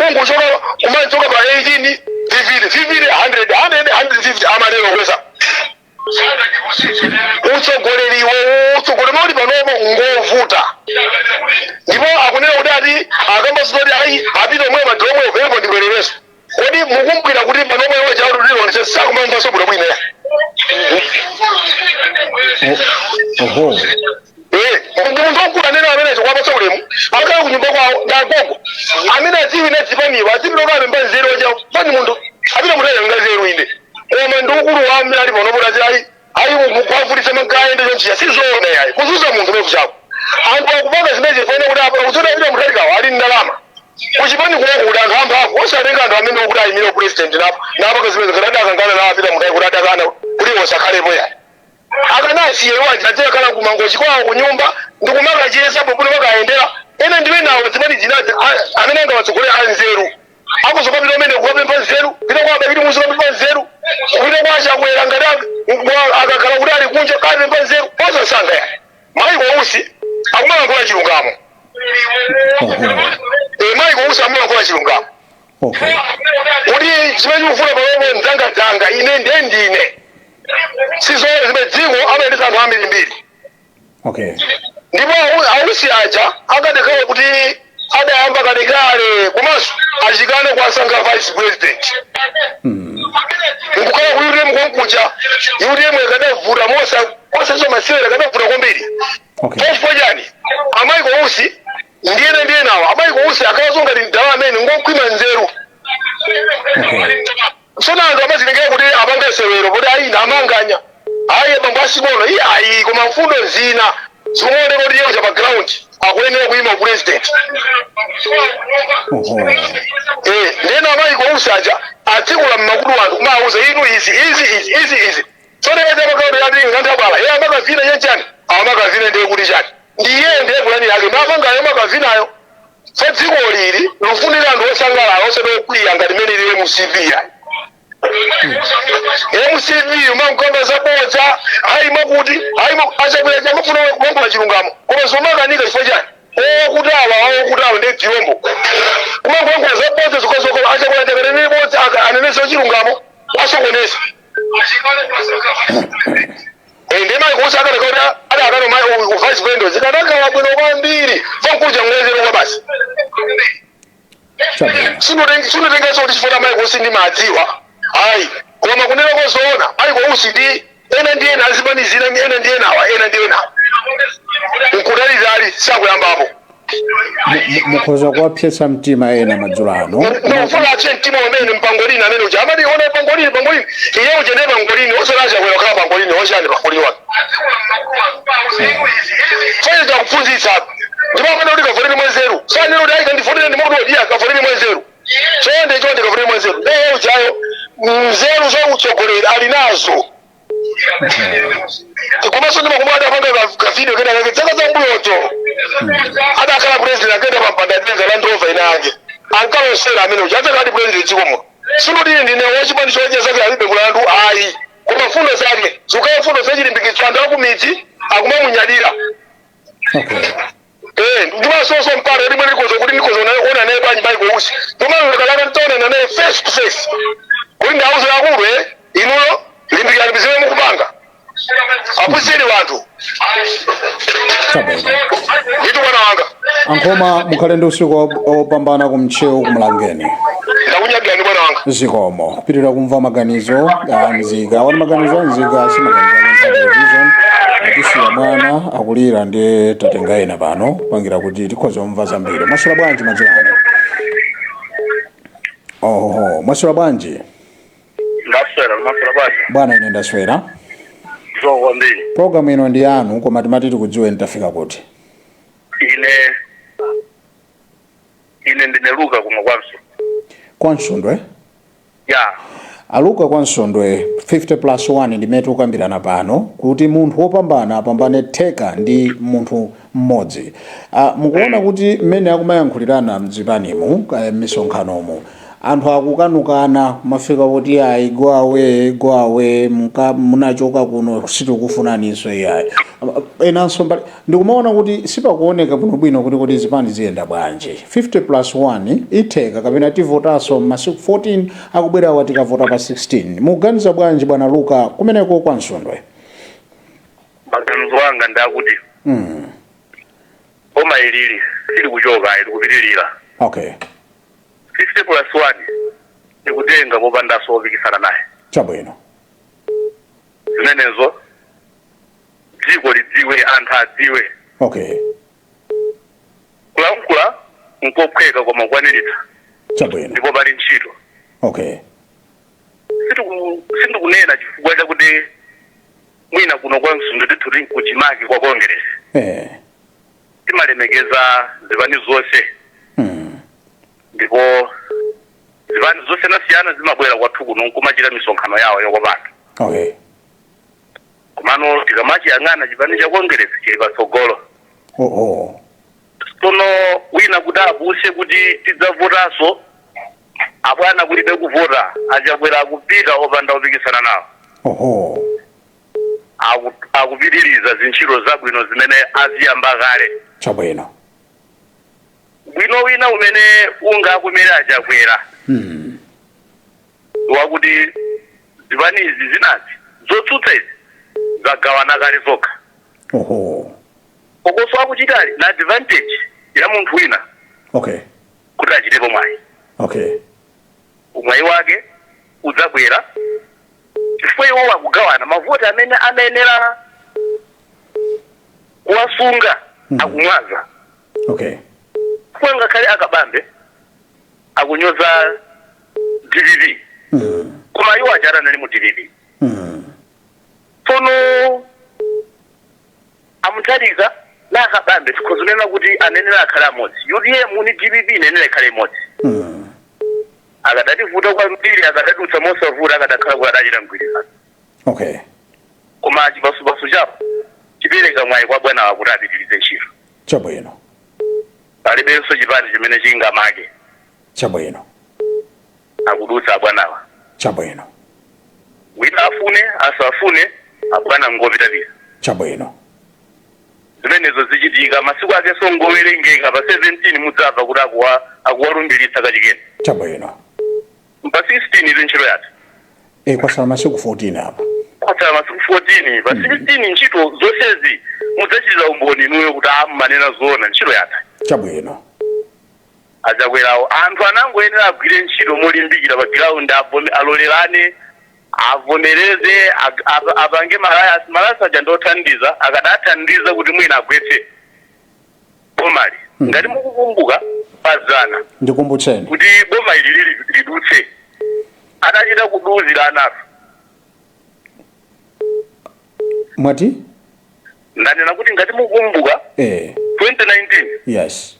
unguchoka kumachoka pa 18 50 50 100 100 150 amatero kweza utsogoleriwo. Utsogoleri uli panopo ngovuta ndipo akunena kuti ati akambasitoti ayi apite omwe madiro omwe pepo ndibwererenso. Kodi mukumbukira kuti panopo iwo chautulilonse sakumamvanso bwino bwino? Eh, ndi munthu wamkulu amene amene chikuwapatsa ulemu akhala kunyumba kwawo ndagogo amene adziwi nadzipaniwa adzipita kukapempha nzeru wacha pani munthu apita munthu ayanga nzeru inde koma ndi ukulu wa amene ali panopo azi ayi ayi kuwavutitsa makayende chonchiya sizoona yayi kuzunza munthu meku chako anthu akupanga zimene zifane kuti apa kuzoda apita munthu alikawo ali ndalama kuchipani kuwoko kuti anthu amphamvu osatenga anthu amene okuti ayimire president napo napanga zimene ngati adakangana nawo apita munthu kuti adakana kuti osakhalepo yayi akanasiye waja adzakhala kumangochi kwawo kunyumba ndikumakacheza pokuti makayendera ena ndiwe nawo zimene zinazi amene angawatsogolera anzeru akuzokapita umene kukapempha nzeru pita kwa abakili muzi kapempha nzeru kupita kwa achakwera ngati akakhala kuti ali kunja kapempha nzeru osasankha yayi. Michael Usi akumalankhula chilungamo. Eh, Michael Usi amalankhula chilungamo kuti chimene chikufuna panopo mdzangadzanga ine ndiye ndine sizoona zimene dziko amayendetsa anthu ambirimbiri. Ndipo ausi aja akadakhala kuti adayamba kalekale komanso achikane kuwasankha vice president nkukhala ku UTM konkuja UTM ikadavuta mosa osaso masewera ikadavuta kwambiri. Chifukwa chani a Michael Usi ndiyene ndiye nawo a Michael Usi akhala ngati mdala amene ngokhwima nzeru. Tsono anthu amazitengera kuti apange sewero poti ayi amanganya ayi bambo asikono iye ayi koma mfundo zina zikuoneka kuti iye uja pa ground akuyenera kuyima president. Eh, ndeno a Michael Usi aja atsikula mmakutu anthu kumawuza inu izi izi izi izi izi tsono eza makauti ati nganthabala iye amakavina chenchani amakavina ndiye kuti chani ndiye ndiye pulani yake mapangayo amakavinayo. So dziko lili lifunira anthu osangalala osati okwiya ngati mene lili MCP ya MCP umankamba zabodza ayi makuti ayi achakwera chamafuna kulankhula chilungamo koma zomakanika chifukwa chani okuti awa okuti awa ndiye chilombo kumangolankhula zabodza zokhazokha achakwera chakanene bodza anenesa chilungamo asokoneza. Eh, ndi Michael Usi akanaka kuti adakano mai vice president zikanakhala bwino kwambiri fankuja mwezero kwa basi. Chabwino. Sinotengenso kuti chifukwa Michael Usi ndi madziwa ayi koma kunena kozoona Michael Usi ndi ena ndi ena azipanizira ena ndi enawa ena ndi enawa nkutalitali sakuyambapo. Mukhoza kuwapsetsa mtima ena madzulo ano. Ndikufuna apse mtima umene mpangolini amene uja amati ona pangolini pangolini iye uja ndiye pangolini osati achakwera kukhala pangolini ochani pangolini wake fanye chakuphunzitsa ndipo amene kuti kavoleni mwenzeru sanene kuti ayi kandivolere ndimokuti odiya kavoleni mwenzeru chonde chonde kavoleni mwenzeru ndiye ujayo nzeru zautsogoleri ali nazo komanso ndimakumbuka adapanga kavideo kena kake zaka zambuyoto adakhala president akaenda pampanda atenga Land Rover ina yake ankalosera amene uja adzakhala president dziko muno sinoti ine ndine wachipani chodya zake alibe mulandu ayi koma mfundo zake zikukhala mfundo zachilimbikitso anthu akumidzi akumamunyadira. Eh, ndimasoso mpata limwe ndikozo kuti ndikozo ona naye bwanji Michael Usi ndimakalaka ntaonana naye face to face kuti ndiauze akulu eh inuyo limbikirani zimene mukupanga aphunzitseni wanthu. Chabwino. Ndithu bwana wanga. Ankhoma mukhale ndi usiku opambana kumtchewu kumulangeni. Ndakunyadirani bwana wanga. Zikomo. Kupitirira kumva maganizo a nzika awani maganizo a nzika si maganizo a Luntha Television. Atisiya mwana akulira, ndi tatenga ena pano pangira kuti tikhoza kumva zambiri. Mwaswera bwanji madzulo ano? Oho, mwaswera bwanji? Ndaswera, maswera bwanji? Bwana, ine ndaswera. Zikomo kwambiri. Programu ino ndi yanu, koma timati tikudziweni, tafika kuti? Ine ndine Luka kuno kwanso. Kwa Msundwe? Ya. Aluka kwa Msundwe, 50 plus 1 ndimene tikukambirana pano, kuti munthu wopambana apambane theka ndi munthu mmodzi. Mukuona kuti mmene akumayankhulirana mzipanimu, m'misonkhanomu, anthu akukanukana, mafika kuti ayi, go away, go away, munachoka kuno, sitikufunaninso iyayi. Enanso mbali ndikumaona kuti sipakuoneka bwinobwino kuti zipani ziyenda bwanji. 50 plus 1 itheka kapena tivotanso masiku 14 akubwerawa, tikavota pa 16? Mukuganiza bwanji, bwana Luka, kumeneko kwa Msundwe? Maganizo anga ndakuti boma ilili sili kuchoka, ili kupitilira. 50 plus 1 ikutenga popandanso wopikisana naye. Zimenezo dziko lidziwe, anthu adziwe. Kulankhula nkophweka, koma kukwaniritsa ndipo pali ntchito. Sindikunena chifukwa chakuti mwina kuno kwa Msundwe ndithu tili kuchimake kwa Congress. Timalemekeza zipani zonse ndipo zipani zosiyanasiyana zimabwera kwathu kuno nkumachita misonkhano yawo yokopanda. Komano tikamachiyang'ana, chipani cha Congress chili patsogolo. Tsono wina kuti apuse kuti tidzavotanso, abwana, kulibe kuvota. Achakwera akupita opanda opikisana nawo. Akupitiriza zintchito zabwino zimene aziyamba kale. Bwino wina umene ungakumere Achakwera wakuti zipanizi zinazi zotsutsa izi zagawana kale zokha. Okoso akuchitali na advantage ya munthu wina kuti achitepo mwayi. Mwayi wake udzabwera chifukwa iwo akugawana mavoti amene amayenera kuwasunga, akumwaza. Chifukwa ngakhale Akabambe akunyoza DPP, koma iwo achata anali mu DPP. Tsono Amutharika na Akabambe tikhozonena kuti anenera akhale amodzi. UTM ni DPP inenera ikhale imodzi. Akadativuta kwambiri, akadadutsa mosavuta, akadakhala kuti adachita mgwirizano. Koma chipasupasu chawo chipereka mwayi kwa bwanawa kuti apitirize ntchito. Palibenso chipani chimene chingamake. Akudutsa abwanawa. Wina afune asafune, abwana ngopitapita. Zimenezo zichitika masiku ake songowerengeka. Pa 17 mudzamva kuti akuwalumbiritsa kachikena. Pa 16 ili ntchito yathu. Kwasala masiku 14 apa. Kwasala masiku 14. Pa 16 ntchito zonsezi mudzachitira umboni inuyo kuti ammanena zoona, ntchito yatha. Achakwerawo anthu anangoyenera agwire ntchito molimbikira pa ground, alolerane, avomereze, apange ma alliance. Ma alliance aja ndothandiza, akadathandiza kuti mwina agwetse bomali. Ngati mukukumbuka pazana, Ndikumbutseni. kuti boma ili lidutse, adachita kuduzira anafu. Mwati? Ndanena kuti ngati mukukumbuka, 2019,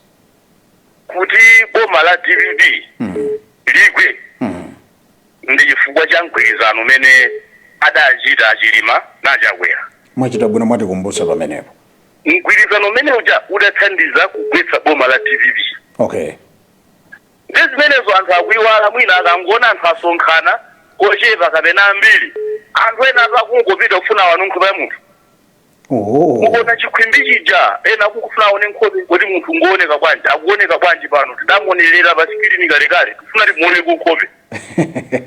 kuti boma la DPP ligwe ndi chifukwa cha mgwirizano umene adachita Achilima naChakwera. Mwachita bwino mwatikumbutsa pamenepo. Mgwirizano umene uja udathandiza kugwetsa boma la DPP. Ndi zimenezo anthu akuiwala. Mwina akangoona anthu asonkhana ochepa kapena ambiri, anthu ena akungopita kufuna aone nkhope ya munthu. Mukuona chikhwimbi chija, ena akungofuna aone nkhope kuti munthu ngooneka bwanji, akuoneka bwanji pano, tidamuonerera pa screen kalekale, tifuna timuone ku nkhope.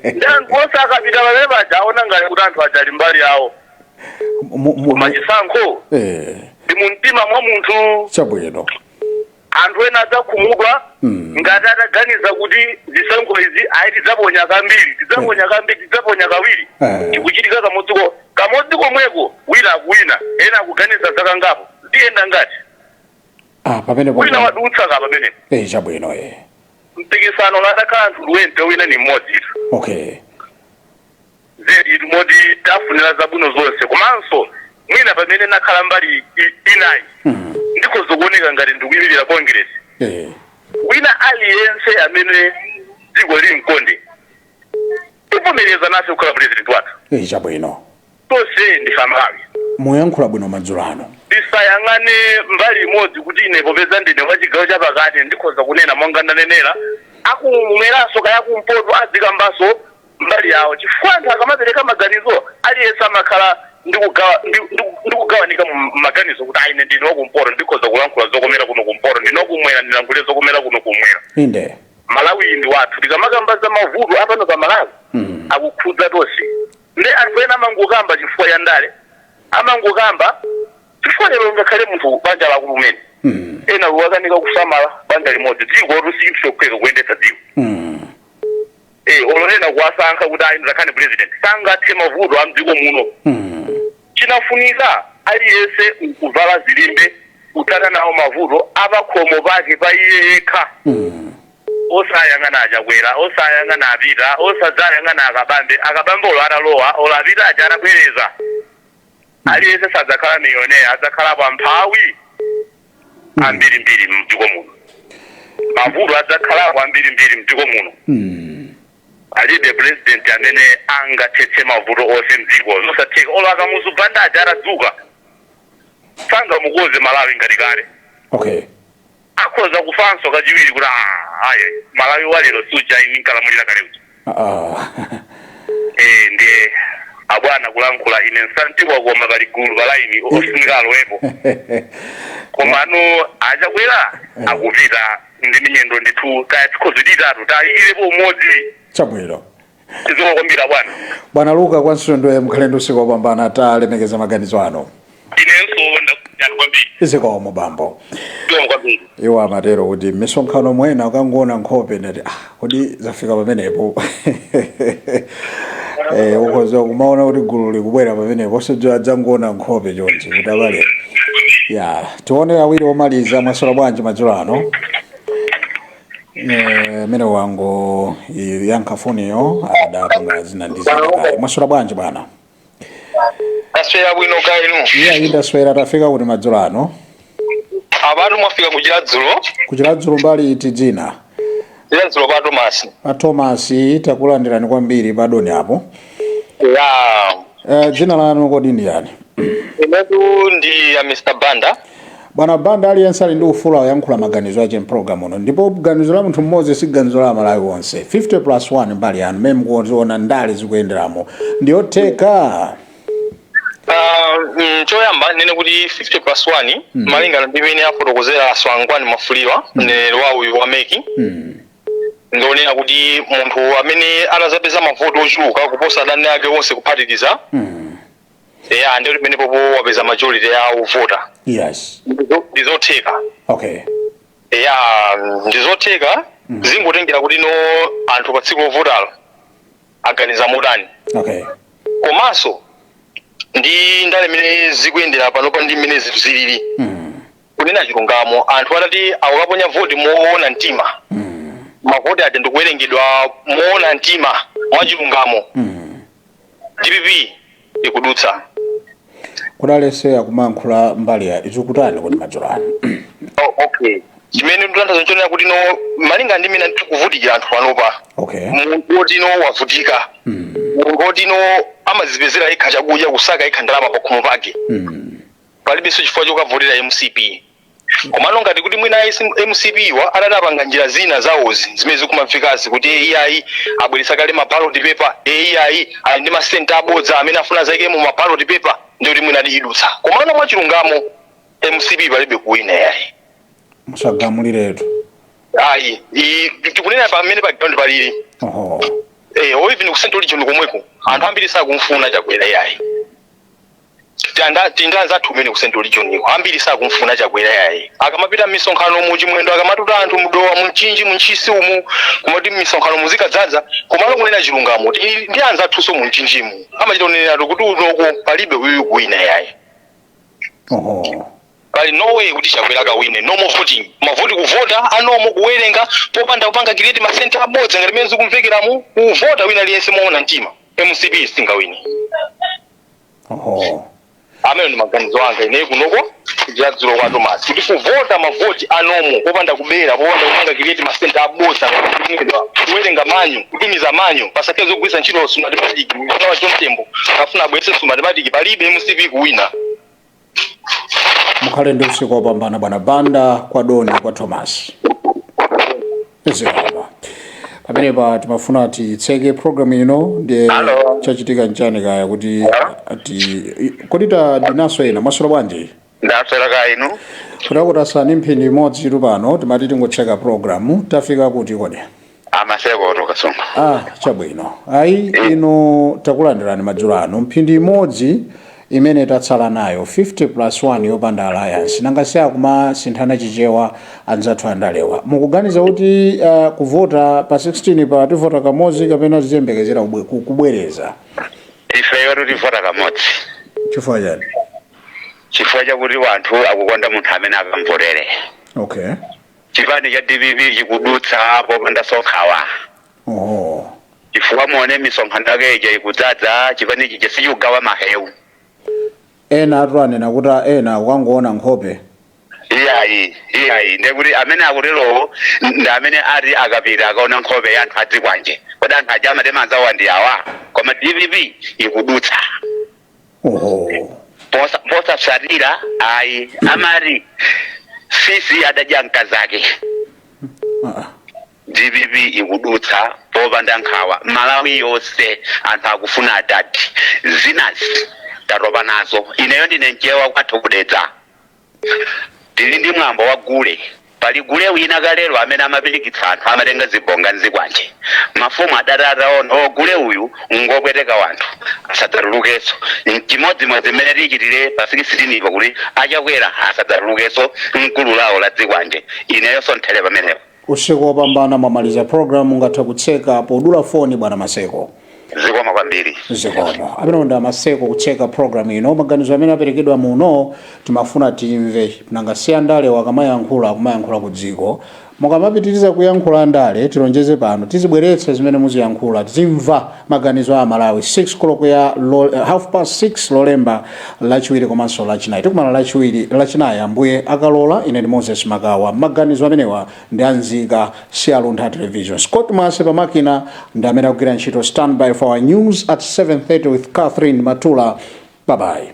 Ndi anthu onse akapita pamene paja aona ngati kuti anthu aja ali mbali yawo. Koma chisankho ndi mumtima mwa munthu. Anthu ena adzakhumudwa. Ngati ataganiza kuti zisankho izi ayi, tidzaponya kambiri, tidzaponya kambiri, tidzaponya kawiri, tikuchitika kamodziko kamodzi komweko, wina akuwina, ena akuganiza zakangapo, ziyenda ngati Ah, pamenepo wina wadutsa ka pamenepo. Chabwino. Mpikisano latakhala anthu 20, wina ni mmodzi. Zedi, moti tafunira zabwino zonse, komanso mwina pamene nakhala mbali inayi, ndikhoza kuoneka ngati ndikuyimirira Congress. Wina aliyense amene dziko limkonde, tivomereza nafe kukhala president wathu. Chabwino. Tonse ndife Amalawi. Muyankhula bwino madzulo ano. Tisayang'ane mbali imodzi kuti ine popeza ndine wa chigawo chapakati ndikhoza kunena monga ndanenera, akumweranso kaya kumpoto adzikambanso mbali yawo, chifukwa anthu akamapereka maganizo, aliyense amakhala ndikugawanika mu maganizo kuti aine ndine wakumpoto, ndikhoza kulankhula zokomera kuno kumpoto, ndine wakumwera, ndilankhule zokomera kuno kumwera. Malawi ndi wathu. Tikamakamba za mavuto apano pa Malawi, akukhudza tonse. Nde anthu ena amangokamba chifukwa ya ndale, amangokamba chifukwa lero ngakhale munthu banja lako kumene, ena wakanika kusamala banja limodzi, dziko si chinthu chophweka kuyendetsa dziko. Olonena kuwasankha kuti ayi, ndizakhale president, sangathe mavuto a mdziko muno. Chinafunika aliyense kuvala zilimbe, kutsata nawo mavuto apakhomo pake pa iye yekha, osayang'ana aChakwera, osayang'ana apita, osadzayang'ana akabambe. Akabambe olo atalowa, olo apita aja atabwereza, aliyense sadzakhala millionaire, adzakhala pamphawi ambirimbiri mdziko muno. Mavuto adzakhalapo ambirimbiri mdziko muno. Alibe president amene angathetse mavuto onse mdziko, zosatheka. Olo aKamuzu Banda aja atadzuka, sangamukoze Malawi ngati kale. Akhoza kufanso kachiwiri kuti, "Ah, aye, Malawi walero suja ini nkalamulira kale uja." Ndiye abwana kulankhula ine nsantikwa, koma pali gulu pa line ofunika alowepo. Komano aChakwera akupita ndi minyendo ndithu, kaya tikhozi titatu tayikirepo umodzi. Chabwino. Tizikokombira, bwana. Bwana Luka kwa Nsundwe, mukhale ndi usiku wopambana, talemekeza maganizo ano. Inenso ndakuyani kwambiri. Zikomo, bambo. Zikomo kwambiri. Iwo amatero kuti misonkhano mwena ukangoona nkhope, ndati, "Ah, kodi zafika pamenepo?" Ukhoza kumaona kuti gulu likubwera pamenepo, osadziwa adzangoona nkhope chonchi kuti abale ya. Tione awiri omaliza. Mwaswera bwanji madzulo ano? Mene wango yankha foniyo adapanga zina ndi zina kale. Mwaswera bwanji, bwana? Taswera bwino, ka inu? Iya, indaswera. Tafika kuti madzulo ano? Apatu mwafika kuChiradzulo. KuChiradzulo mbali iti, dzina? Chiradzulo pa Thomas. Pa Thomas, takulandirani kwambiri padoni apo. Ya. Dzina lanu kodi ndi yani? Inetu ndi ya Mr Banda. Bwana Banda, aliyense ali ndi ufulu ayankhula maganizo ache mpulogalamu uno, ndipo ganizo la munthu mmodzi si ganizo la Amalawi onse. 50 plus 1, mbali yanu mmene mukuziona ndale zikuyenderamo, ndiyotheka? Choyamba nene kuti 50 plus 1, malingana ndi imene afotokozera Aswangwani Mwafulirwa, mneneri wa uyu wa MEC, ndionena kuti munthu amene atazapeza mavoti ochuluka kuposa adani ake onse kuphatikiza, ya, ndiyo pamenepopo wapeza majority ya ovota. Ndizotheka. Ya, ndizotheka, zingotengera kuti no anthu pa tsiku lovotalo aganiza motani. Komanso ndi ndale imene zikuyendera panopa ndi mmene zinthu zilili, kunena chilungamo, anthu atati akukaponya voti moona mtima, mavoti aja ndikuwerengedwa moona mtima mwachilungamo, DPP ikudutsa. Kudalese akumayankhula mbali ya izikutani kuti madzulo ano? Oh, okay, chimene ndikutanthauza nchonena kuti no, malinga ndi mmene tikuvutikira anthu panopa, munthu woti no wavutika, munthu woti no amazipezera yekha chakudya, kusaka yekha ndalama pakhomo pake, palibenso chifukwa chokavotera MCP. Komano ngati kuti mwina MCP wa atati apanga njira zina zawozi zimene zikumamvekazi kuti iyayi, abweretsa kale ma ballot paper, iyayi, ali ndi masenta abodza amene afuna zaike mu ma ballot paper, ndi kuti mwina idutsa. Komano mwachilungamo MCP palibe kuwina, yayi. Musagamuliretu. Ayi, tikunena pamene pa ground palili. Or even ku Central Region komweko anthu ambiri sakumfuna Chakwera, yayi. Tindi anzathu umene ku Central Region iko ambiri sakumfuna Chakwera yayi. Akamapita m'misonkhano mu Chimwendo, akamatuta anthu mudowa, mumchinji, munchisi umu, kumati m'misonkhano muzikadzaza. Komano kunena chilungamo, tili ndi anzathunso mumchinjimu amachita kuneneratu kuti unoko palibe uyu kuwina yayi. Pali no way kuti Chakwera kawine. No more voting, mavoti kuvota anomo kuwerenga popanda kupanga create ma center abodza ngati mmene zikumvekeramu. Kuvota wina aliyense moona mtima, MCP singawine. Amene ndi maganizo anga ine kunoko dzulo kwa Thomas, kuti kuvota mavoti anomo popanda kubera, popanda kupanga create ma center abodza, ngati kuwerenga manual, kutumiza manual, pasakhale zogwiritsa ntchito Smartmatic. Mwana John Tembo akafuna abweretse Smartmatic, palibe MCP kuwina. Mukhale ndi usiku wopambana, bwana Banda kwa Doni kwa Thomas. Zikomo. Pamenepa timafuna titseke program ino. Ndiye chachitika nchani kaya kuti ati kodi ta dinaso ena? Mwaswera bwanji? Ndaswera ka inu? Kutakutasani mphindi imodzi tu pano, timati tingotseka program. Tafika kuti kodi? Amaseko tokasunga. Ah, chabwino. Ayi, inu takulandirani madzulo ano. Mphindi imodzi imene tatsala nayo, 50 plus 1 yopanda alliance, nanga si akumasinthana Chichewa anzathu andalewa? Mukuganiza kuti kuvota pa 16 pa tivota kamodzi kapena tiziyembekezera kubwereza? Ifeyo tivota kamodzi. Chifukwa chani? Chifukwa chakuti wanthu akukonda munthu amene akamvotere. Chipani cha DPP chikudutsa popanda sonkhawa. Chifukwa muone misonkhano yake ija ikudzadza. Chipani chija sichikugawa mahewu. Ena atu anena kuti ena akukangoona nkhope. Iyayi, iyayi, ndekuti amene akuterowo ndi amene ati akapita akaona nkhope ya anthu adzikwanje. Kodi anthu aja amatema anzawo ndi awa? Koma DPP ikudutsa. Posasatira ayi, amati fisi adadya mkazake. DPP ikudutsa popanda nkhawa. Malawi yonse anthu akufuna adadi, zinazi tatopa nazo. Ineyo ndine Mchewa, kwathu kudedza tili ndi mwambo wa gule. Pali gule wina kalero amene amapirikitsa anthu, amatenga zibonga nzikwanje. Mafumu adati ataona o gule uyu ngopweteka wanthu, asadzatulukenso. Chimodzimodzi mmene tichitire pa 16 ipo, kuti achakwera asadzatulukenso mgulu lawo la dzikwanje. Ineyonso nthere pamenepo. Usiku wopambana. Mwamaliza program, ungatha kutseka podula foni, bwana Maseko. Zikomo kwambiri. Zikomo. Amene ndi Amaseko kutseka program ino. Maganizo amene aperekedwa muno timafuna timve. Nanga si andale akamayankhula akumayankhula ku dziko? Mukamapitiriza kuyankhula andale, tilonjeze pano tizibweretsa zimene muziyankhula, tizimva maganizo a Malawi. 6 koloko ya 6:30, Lolemba, Lachiwiri komanso Lachinayi. Tikumana Lachiwiri, Lachinayi, Ambuye akalola. Ine ndi Moses Makawa. Maganizo amenewa ndi anzika, si Aluntha Television. Scott Mwase pamakina ndi amene akugwira ntchito. Stand by for our news at 7:30 with Catherine Matula. Bye bye.